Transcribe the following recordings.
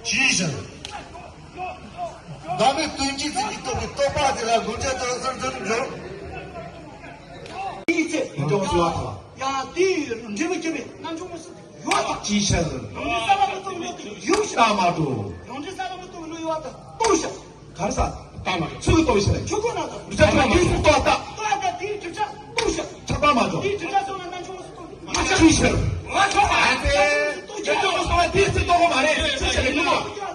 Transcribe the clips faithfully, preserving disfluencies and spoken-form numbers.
ཇི་བཞིན། བདག་མེད་དོན་གྱི་ཚིག་གིས་རྟོགས་པའི་རྟོག་པ་དེ་ལ་བསྒོམ་བྱ་དང་ཟུར་འཛིན་འཇོག་དེའི་ཚེ་འཇོག་ཞུ་བ་དང་། ཡང་དེའི་འབྲས་བུ་སྐྱེ་བའི་རྣམ་འཇོག་མི་སྲིད་ཡོད་དང་། ཇི་བཞིན། ཡོངས་སུ་བསལ་བ་མི་རྟོགས་ལུགས་དེ་ཡུག་ཤིག་ལྟ་མ་འགྲོ། ཡོངས་སུ་བསལ་བ་མི་རྟོགས་ལུགས་ཡོད་དང་རྟོགས་ཤིག་གང་ཟག་ལྟ་མ་འགྲོ། ཚུལ་གྱིས་རྟོགས་ཤིག་ཆོས་སྐུ་ན་དང་། རིག་པ་ཆགས་པ་དེའི་ཚུལ་རྟོགས་ལྟ། རྟོགས་ལྟ་དེའི་བསྒྲུབ་བྱ་རྟོགས་ཤིག་ཆགས་པ་མ་འགྲོ། དེའི་བསྒྲུབ་བྱ་སོང་ན་རྣམ་འཇོག་མི་སྲིད། མ་ཆགས་ཅི་ཕྱིར། མ་ཆགས་པ། ཨ་ཙི། མི་འཇོག་གོ་སོང་བ་དེའི་ཚེ་རྟོགས་གོ་མ་རེད། ཅི་ཕྱིར་རེད་ནོ།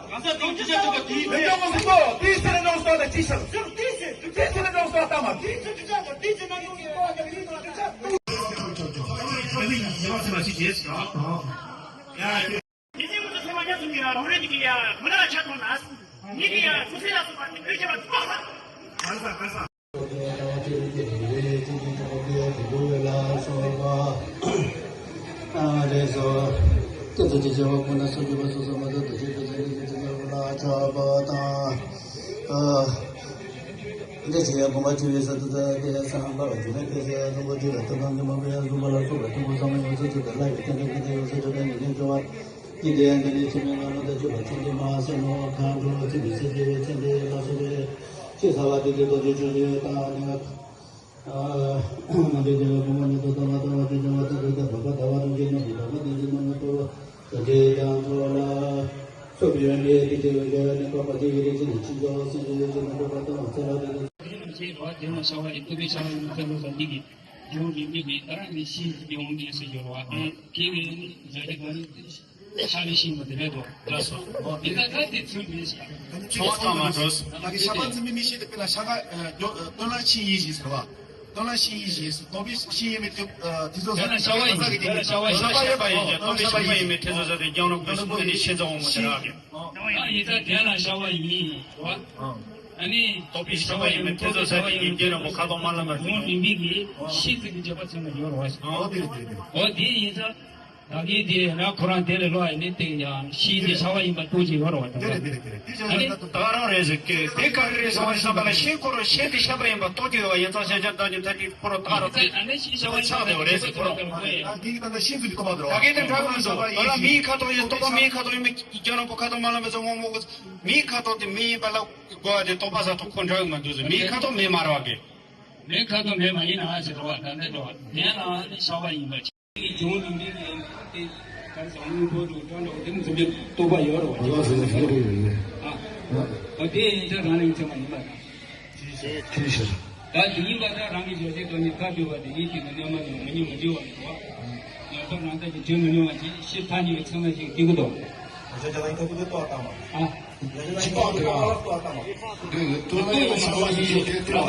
གང་ཟག་དོན་གྱི་ཆ་ཐུབ་པ་དེའི། མི་འཇོག་གོ་སོང་དོ། དེའི་ཚེ་རེད་ནོ་སོང་ད་ཅི་ཕྱིར། དེའི་ཚེ། དེའི་ཚེ་རེད་ནོ་སོང་ད་མ། དེའི་ཚེ་དེའི་ཚེ་དེའི་ཚེ་ན་ཡོང་གི་གོ་བ་དེ་ཡིན་ན་དེ་ཚེ། དེ་ཚེ་མི་འཇོག་གོ་སོང་བ་དེའི་ཚེ་རེད་ནོ་སོང་ད་ཅི་ཕྱིར། ཤ་ནི་ཤིང་མ་དེ་རེད་དོ། ལགས་སོ། འདི་ལྟར་ད་དེ་ཚུལ་མིན་ཞིང་། ཚོགས་ཐ་མ་འགྲོ། ད་གི་ཤ་པ་འཛིན་མི་མི་ཤེས་དེ་དཔེར་ན་ཤ་ཀ་ཨ་ཀྱོ་ཨ་སྟོད་ལ་ཤིང་ཡིན་ཞེས་ཟེར་བ། སྟོད་ལ་ཤིང་ཡིན་ཞེས་ཟེར། དོག་པའི་ཤིང་ཡིན་མི་དེ་ཨ་དེ་ཚོ་ཟེར། དེ་ན་ཤ་བ་ཡིན། དེ་ན་ཤ་བ་ཡིན། ཤ་པ་ཡོད་པ་ཡིན་ཀྱང་དོག་པའི་ཤ་པ་ཡིན་མི་དེ་ཚོ་ཟེར་ཏེ་རྒྱང་རིང་པོ་ཞིག་ནས་ཤིང་ཚང་འོང་མི་དེ་རག་གི། ཡང་ཡིན་ད་དེ་ན་ཤ་བ་ཡིན་བ། ཨ་ནི་དོག་པའི་ཤ་བ་ཡིན་མི་དེ་ཚོ་ཟེར་ཏེ་ཡིན་རྒྱང་རིང་པོ་ཁ་དོག་དམར་ལམ་མ་ཡོང་མི་མི་གི་ཤིང་ཚིག་གི་བརྗོད་པ་ཚང་མ་ཡོད་རེད་བ། ཨོ་དེ་རེད་དེ་རེད། ཨོ་དེ་ཡིན་ད། ད་གིན་དེ་ན་ཁོ་རང་དེ་ལས་ལོག་ཡིན་ནི་དེ་ཡང་ཤིང་དེ་ཤ་བ་ཡིན་པ་རྟོགས་ཀྱི་ཡོད་རེད་བ། དེ་རེད་དེ་རེད་དེ་རེད། དེ་ཨ་ནི་ད་ག་རང་རེད་ཟེར་གི། དེ་ག་རེ་རེད་ཟེར་བ་ཞིག་བསམ་པ་ལ་ཤིང་ཁོ་རང་ཤིང་དེ་ཤ་བ་ཡིན་པ་རྟོགས་ཀྱི་ཡོད་བ། ཡིན་ཙང་ཤ་ཆང་བཏང་རྒྱུ་ད་དེ་ཁོ་རང་ད་རང་ཚོད་ཨ་ནི་ཤིང་ཤ་བ་ཡིན་པ་ཆགས་བསྡད་པ་རེད་ཟེར་ཁོ་རང་། ཨ་དེ་གི་ད་ལྟ་ཤིང་ཚུལ་གྱི་རྟོག་པ་འདུག་ར། ད་གིན་དེ་འདྲ་མི་འདུག་ད་ལ་མིའི་ཁ་དོག་ཡིན། རྟོག་པ་མིའི་ཁ་དོག་ཡིན་མི་རྒྱང་རིང་པོ་ཁ་དོག་དམར་ལམ་མེ་ཚོ་འོང་མོ་མིའི་ཁ་དོག་དེ་མི་ཡིན་པ་ལ་གོ་བ་དེ་རྟོག་པ་ཟ་ཐུབ་ཁོ་འདྲ་ཡོད་མ་འདུག་ཟེར། མིའི་ཁ་དོག་མི་མ་རེད་བ་གི། མེ་ཁ་དོག་མེ་མ་ཡིན་ན་ཟེར་བ། ད་འདི་འགྲོ་བ་དེ་ན་ནི་ཤ་བ་ཡིན་པ་ཅིག་གི་འབྱུང་ལུགས་འདི་ནི་དེ་གར་ཟང་ལུང་པོ་དང་བཀྲ་འགྲོ་དེ་ནི་འཛིན་པའི་རྟོག་པ་ཡོད་རེད་བ། ཡོད་ཟེར་ཟེར་རེད་ཡོད་ཡོད། ཨ་ཨ་དེ་ཡིན་ཚེ་རང་རིག་མཚན་མ་ཡིན་པ་དང་། ཅི་ཞིག་ད་དེ་ཡིན་པ་ད་རང་གི་བྱ་བྱེད་དོན་གཉིས་ཐག་གཅོད་པ་དེ་ཡིན་གཅིག་ཏུ་རྣལ་མ་ཡང་མི་གཉིས་མི་འདྲི་བ་རེད་བ། ང་ཚོ་རང་ཚོ་གི་བྱེད་མི་ཉུང་བ་ཅིག་ཤེས་ཐག་ཉེ་བའི་ཚད་མ་ཞིག་སྐྱེ་གི་འདུག་ང་ཚོ་རང་ཚོ་གི་ཐོག་ཏང་བ། ཨ། ང་ཚོ་རང་ཚོ་གི་ཐོག་ཏང་བ། འདི་ལ་ཏུ་ལ་ཡི་ཤ་བ་ཡི་ཤེས་ཏེ་ཏུ་བ།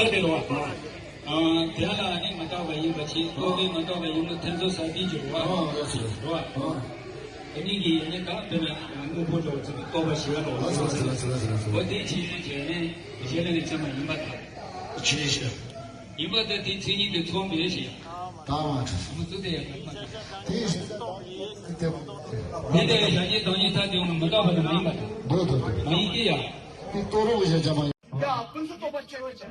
ཨ། དེ་ལ་ནི་མ་དག་པ་ཡིན་པ་ཆེ། ལོག་པའི་མ་དག་པ་ཡིན་ན་ཐེ་ཚོམ་ཟ་དུས་ཀྱི་རོ། ཨ། རོ་ཆེ། རོ། ཨ། དེ་ནི་གི་ཡེ་ནས་གང་དེ་ན་དངོས་པོ་འགྲོ་བ་ཚོ་གི་རྟོག་པ་ཞི་བ་འགྲོ་བ། ཨོ་དེ་ཆེ་ཡོད་ཀྱི་ནི་གཞན་ལ་ནི་ཚད་མ་ཡིན་པ་དང་། ཆེ་ཤོས། ཡིན་པ་དང་དེའི་མཚན་ཉིད་དེ་ཚོགས་མེད་ཞེས། ད་མ་ཐུབ། མུ་ཙུ་དེ་ཡང་མ་ཐུབ། དེ་དེ་དེ་ལས་བྱ་ཉིད་དོན་གཉིས་ཐ་དེ་འོང་མི་དག་པ་དེ་མ་ཡིན་པ་དང་། འདོད་དོ་དོ། མ་ཡིན་གྱི་ཡང་། དེ་ལྟོ་རོགས་བཞག་བྱ་མ་ཡིན། ཡ་ཀུན་རྫོབ་རྟོག་པ་ཁྱེར་བ་བྱེད་ན།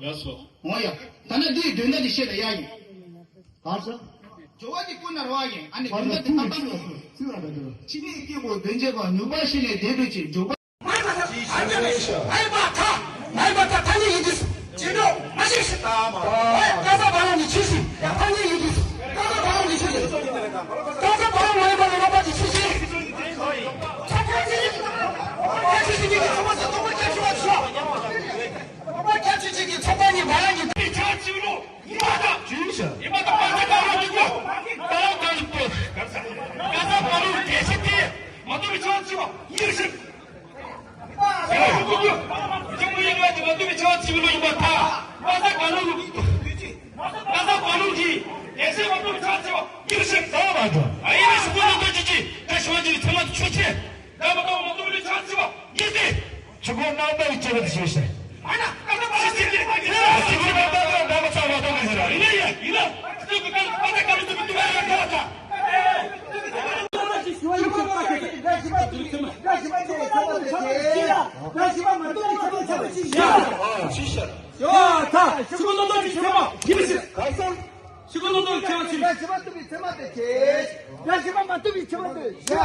ལགས་སོ། འོ་ཡ། ད་ནི་འདིའི་དོན་དག་དེ་བཤད་ན་ཡག་ཡིན། ག་ས། སྦྱོར་བ་དེ་ཀུན་ནས་རེད་པ་ཡིན། ཨ་ནི་དོན་དག་དེ་ཨ་ཕ་ལ། ཕྱི་ནས་སྐྱེས་པའི་དོན་བྱེད་པ། ནུས་པ་ཤེས་ནས་དེ་འདྲ་བྱེད། སྦྱོར་བ། ཨའི་མ་ཐ། ཨའི་མ་ཐ། ཐ་སྙད་ཡིན་གྱི། ཅི་འདྲ་མ་ཤེས་ཤིག་ཀ་ས་བ་རང་གི་ཆོས་ཤིག་ཐ་སྙད་ཡིན་གྱི། ཀ་ས་བ་རང་གི་ཆོས་ཤིག་ཀ་ས་བ་རང་མ་ཡིན་པ་ལ་རོགས་པ་གྱི་ཆོས་ཤིག་ཚོགས་པ་གཅིག་གི་ཚོགས་པ་གཅིག་གི་ཚོགས་པ་གཅིག་གི་ཚོགས་པ་གཅིག་གི་ཚོགས་པ་གཅིག་གི་ཚོགས་པ་གཉིས་བར་གྱི་ཆ་ཆེ་ལོ། ཡིན་པ་དང་། ཡིན་པ་དང་། པ་ས་ག་རུ་འཇུག་པ། པ་ལ་ག་རུ་པོ། ག་ས་ག་རུ་དེ་ཤི་དེ། མ་ཐུབ་པའི་ཆ་ཆེ་བ། ཡིན་ཤིག་ཆེན་པོ་ཡིན་པ་དེ་མ་ཐུབ་པའི་ཆ་ཆེ་བ་ཡིན་པ་དང་། པ་ས་ག་རུ། པ་ས་ག་རུ་གི་དེ་ཤི་མ་ཐུབ་པའི་ཆ་ཆེ་བ། ཡིན་ཤིག་ད་མ་འགྲོ། ཨ་ཡིན་ཤིག་ཀུན་ལ་ལྟོས་ཀྱི་ཀྱི། ད་ཤི་བ་ཅིག་ཚེ་མ་ཆོས་ཅན། ད་མ་ཐུབ་མ་ཐུབ་པའི་ཆ་ཆེ་བ། ཡིན་ཏེ། ཆུ་ཁོལ་རྣམ་པར་བཅད་པ་དེ་ཤེས་ཤིག་ཨ་ན། ཀ་ས་པ་ལུ་ཅིག་ཅིག་ཅིག་ཅིག་ཅིག་ཅིག་ཡིན་ན་ཡ། ཡིན་ན། ཀ་ས་ཀ་ལུ་ཅིག་ཅིག་ཅིག་ཅིག་ཅིག་ཅིག་ཤི་ཁོ་ནོ་ཏོ་ཅི་ཚེ་མ་ཡིན་ཤི། ཤི་ཁོ་ནོ་ཏོ་ཅི་ཚེ་མ་ཡིན་ཤི། ག་ས། ཤི་ཁོ་ནོ་ཏོ་ཅི་ཚེ་མ་ཡིན་ཤི།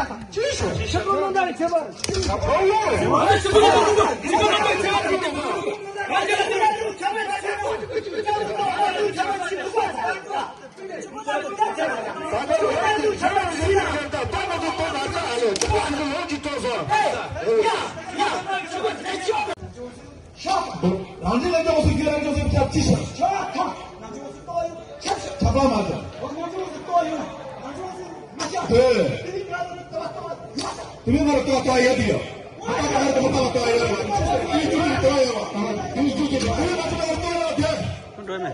ཤི་ཁོ་ནོ་ཏོ་ཚེ་མ་དེ་ཅི། ཤི་ཁོ་ནོ་ཏོ་ཚེ་མ་དེ་ཅི། ཤི་ཁོ་ནོ་ཏོ་ཚེ་མ་དེ་ཅི། རང་བཞིན་ལ་སྐྱོ་སུ་རྒྱུ་རང་བྱུང་སེམས་ཁྱབ་ཅི་ཤར། ཁྱབ་པ་མ་བྱུང་། དེ་མིན་ང་རང་ལྟོས་ལྟོས་ཡོད་དུ་ཡོད། ང་ལྟོས་ལྟོས་ཡོད་པ། དེ་ལྟོས་ལྟོས་ཡོད་པ། དེ་ལྟོས་ལྟོས་ཡོད་པ། དེ་ལྟོས་ལྟོས་ཡོད་པ། དེ་འགྲོ་ནས།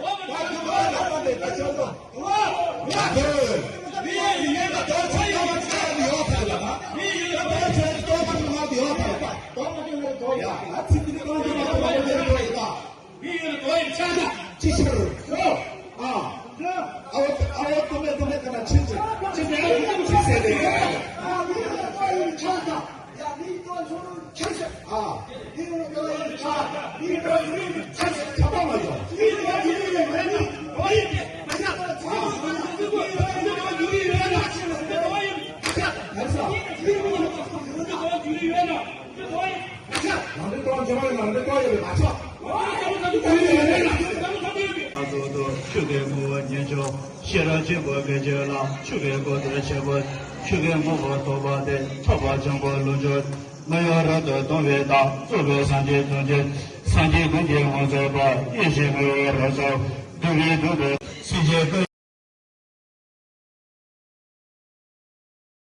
ཅི་ཕྱིར། ཨ། ཨ་བོ་ཨ་བོ་དུ་མེ་དུ་མེ་ཁ་ན་ཕྱིན་ཅི་ཕྱིན་ཟེར་ཏེ། ཨ། ཁྱབ་པ་མ་བྱུང་། ང་ཚོ་ཏང་ཆེན་མོའི་ནང་དུ་ཏང་ཡོད་པའི་མ་ཆོག་ང་ཚོ་ཏང་ཆེན་མོའི་ནང་དུ་ཏང་ཡོད་པའི་མ་ཆོག་ཆོས་ཀྱི་ངོ་བོ་ཉིད་མཆོག་ཤེས་རབ་ཆེན་པོ་དགེ་ཆོས་ལ། ཆོས་ཀྱི་སྐུ་ཚེ་ཆེན་པོ། ཆོས་ཀྱི་དངོས་པོ་ཐོབ་པ་སྟེ། ཐོབ་པ་ཆེན་པོ་ལུགས་མཆོག་མི་གཡོ་རབ་ཏུ་སྟོང་པའི་བདག་རྫོགས་པའི་སངས་རྒྱས་ཐམས་ཅད། སངས་རྒྱས་ཀུན་གྱི་ངོ་མཚར་པ། ཡེ་ཤེས་མི་གཡོ་རབ་མཆོག་འདུས་པའི་འདུས་པའི་སེམས་ཅན་ཀུན།